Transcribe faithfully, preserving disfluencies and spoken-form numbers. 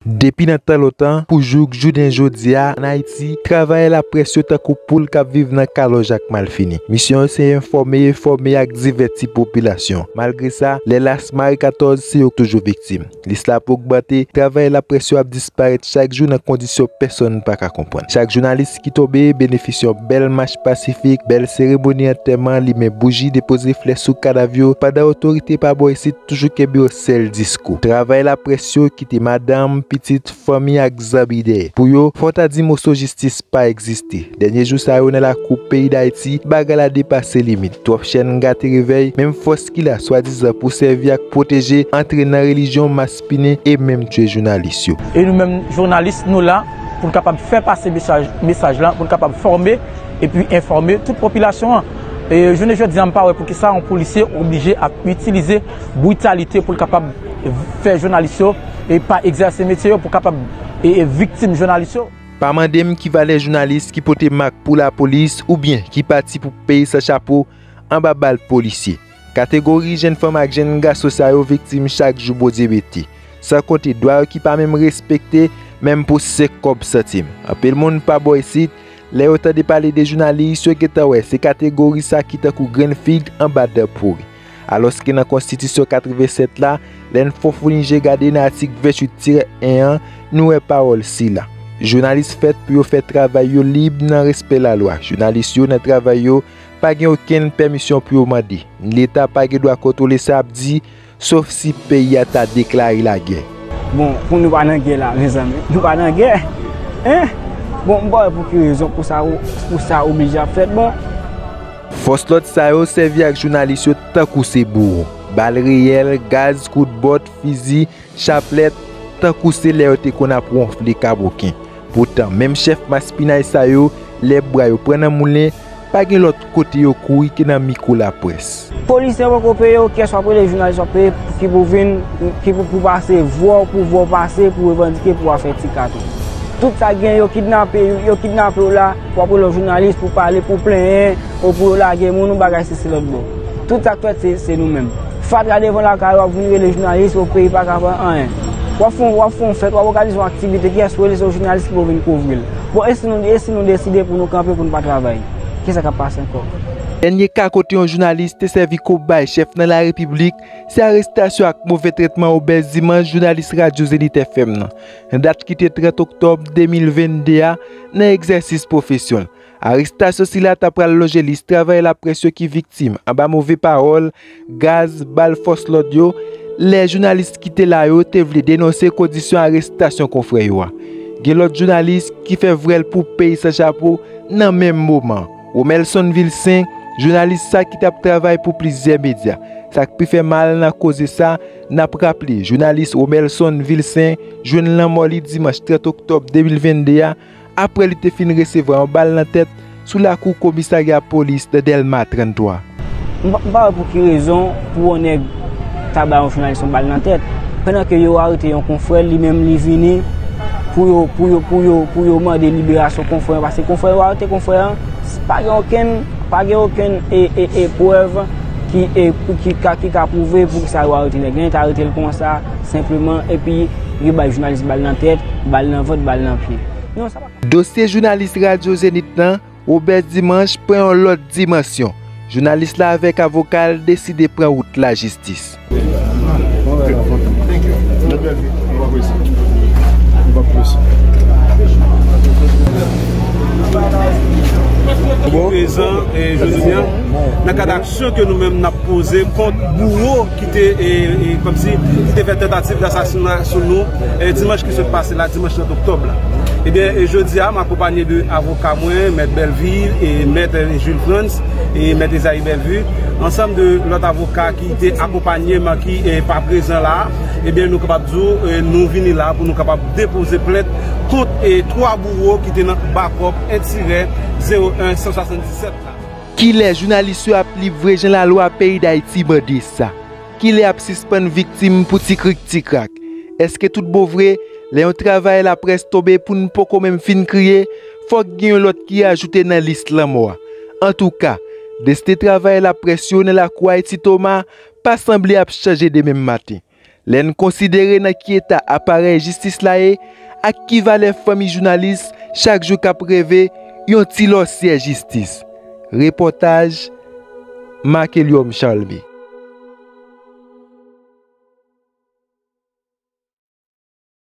Depi nan tan lontan, pou jouk jounen jodi a, ann Ayiti, travayè laprès yo tankou poul k ap viv nan kalòj ak malfini. Misyon yo se enfòme, fòme ak divèti popilasyon. Malgre sa, lè las mare katòz, se yo k toujou viktim. Lis la ap ogmante, travayè laprès yo ap disparèt chak jou nan kondisyon pèsonn pa ka konprann. Chak jounalis ki tonbe benefisye yon bèl mach pasifik, bèl seremoni antèman, limen bouji, depoze flè sou kadav yo, pandan otorite pa bò isit toujou kenbe yon sèl diskou. Travayè laprès yo kite madanm, pitit, fanmi ak zanmi dèyè. Pou yo, fò w ta di moso jistis pa egziste. Dènye jou sa yo nan lakou peyi Dayiti, bagay la depase limit. Twòp chèn gate revèy, menm fòs ki la swadizan pou sèvi ak pwoteje, antre nan relijyon, maspinen e menm tye jounalis yo. E nou menm jounalis, nou la pou n kapab fè pase mesaj, mesaj la, pou n kapab fòme epi enfòme tout popilasyon an. E jounen jodi a, m pa wè poukisa yon polisye oblije ap itilize britalite pou l kapab fè jounalis yo e pa egzèse metye yo, pou kapab e, e viktim jounalis yo. Pa mande m ki valè jounalis ki pote mak pou lapolis oubyen ki pati pou peyi san chapo anba bal polisye. Kategori jèn fanm ak jèn gason sa yo viktim chak jou Bondye mete, san konte dwa yo ki pa menm respekte, menm pou senk kòb santim. Anpil moun pa bò isit, lè yo tande pale de jounalis, yo gentan wè se kategori sa ki tankou grenn fig anba dan pouri. Alòske nan Konstitisyon katrevennsèt la, lè n fon founi je gade nan atik venntuit tirè en an, nou wè pawòl sila. Jounalis fèt pou yo fè travay yo lib nan respè lalwa. Jounalis yo nan travay yo pa gen okenn pèmisyon pou yo mande. Leta pa gen dwa kontwole sa y ap di, sof si peyi a ta deklare lagè. Bon, pou nou pa nan gè la, mezanmi. Nou pa nan gè. Hein? Bon, m pa wè pou ki rezon pou sa, pou sa oblije ap fèt. Bon. Fòs lòd sa yo sèvi ak jounalis yo tankou se bouwo. Bal reyèl, gaz, kout bòt, fizi, chaplèt, tankou se lè yo te konn ap wonfle kaboken. Poutan, menm chèf maspinay sa yo, lè bra yo pran nan moulen, pa gen lòt kote yo kouri ke nan mikwo laprès. Polisye yo poko peye w, kiyès w ap rele, jounalis w ap peye ki pou vin, ki pou, pou pase vwa w, pou vwa w pase, pou revandike, pou w a fè ti katon. Tout sa gen, yo kidnape, yo kidnape w la, w ap rele yon jounalis pou pale, pou plenyen, ou pou yo lage moun, ou bagay sesi lòt bò. Tout sa k fèt, se, se nou menm. Fatra devan lakay ou, w ap vin rele jounalis, ou peyi pa ka fè anyen. W ap fè, w ap fè yon fèt, w ap òganize yon aktivite, kiyès ou rele, se yon jounalis ki pou vin kouvri l. Bon, e si nou, e si nou deside pou nou kanpe, pou nou pa travay? Kisa k ap pase ankò? Dènye ka kote yon jounalis te sèvi kobay chèf nan larepiblik, se arestasyon ak move tretman obèz dimanch jounalis radyo Zenith F M nan, nan dat ki te trant oktòb de mil vennde a, nan egzèsis pwofesyon l. Arestasyon sila ta pral lonje lis travayè laprès yo ki viktim anba move pawòl, gaz, bal fòs lòd yo, lè jounalis ki te la yo te vle denonse kondisyon arestasyon konfrè yo a. Gen lòt jounalis ki fè vwèl pou peyi san chapo nan menm moman. Romelson Vilsen, jounalis sa ki t ap travay pou plizyè medya. Sa k pi fè mal nan koze sa, n ap raple, jounalis Romelson Vilsen jwenn lanmò li dimanch trant oktòb de mil vennde a, apre li te fin resevwa yon bal nan tèt sou lakou komisarya polis nan Dèlma tranntwa. M pa, m pa wè pou ki rezon pou yon nèg ta bay yon jounalis yon bal nan tèt, pandan ke yo arete yon konfrè l, li menm li vini pou yo, pou yo, pou yo, pou yo mande liberasyon konfrè an, paske konfrè yo arete konfrè an, pa gen okenn, pa gen okenn e, e, e prèv ki, e, pou ki ka, ki ka pwouve poukisa yo arete nèg la, yo ta arete l konsa, senpleman, epi yo bay jounalis bal nan tèt, bal nan vant, bal nan pye. Non, sa pa. Dosye jounalis radyo Zenith lan, Robert Dimanche, pran yon lòt dimansyon. Jounalis la avèk avoka l deside pran wout lajistis. Prezan, e, jodi a, nan kad aksyon ke nou menm n ap poze kont bouwo ki te, e, e, kòmsi, ki te fè tantativ dasasina sou nou, e, dimanch ki sot pase la, dimanch trant oktòb la. Ebyen, e, jodi a, m akonpanye de avoka mwen, Mèt Bellevue e Mèt, e, Jules Frantz e Mèt Esaïe Bellevue, ansanm de lòt avoka ki te akonpanye m, ki, e, pa prezan la. Ebyen, nou kapab di w, e, nou vini la pou nou kapab depoze plent kont, e, twa bouwo ki te nan bakòp en tirè zewo en san swasanndisèt la. Kilè jounalis yo ap lib vre jan lalwa peyi Dayiti mande sa? Kilè y ap sispann viktim pou ti krik ti krak? Èske tout bon vre, lè yon travayè laprès tonbe pou n poko menm fin kriye, fòk gen yon lòt ki ajoute nan lis lanmò a? Antouka, desten travayè laprès yo nan lakou Ayiti Toma pa sanble ap chanje demen maten. Lè n konsidere nan ki eta aparèy jistis la ye, ak ki valè fanmi jounalis chak jou k ap reve yon ti lòsyè jistis. Repòtaj Marc Eliom Charlemagne.